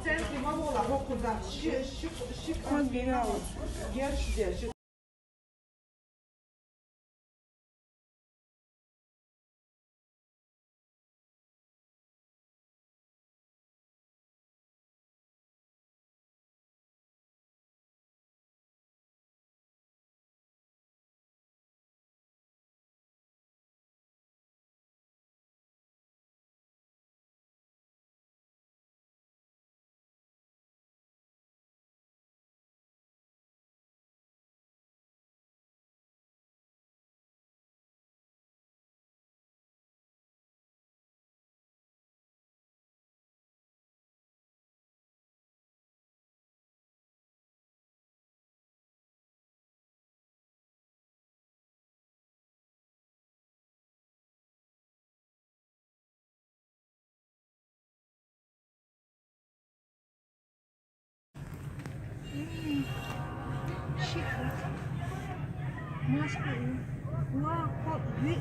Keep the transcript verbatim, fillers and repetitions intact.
Центри мамола хоккуза ши ши ши кабина. Герш де ши. Maske. Wa ko bi.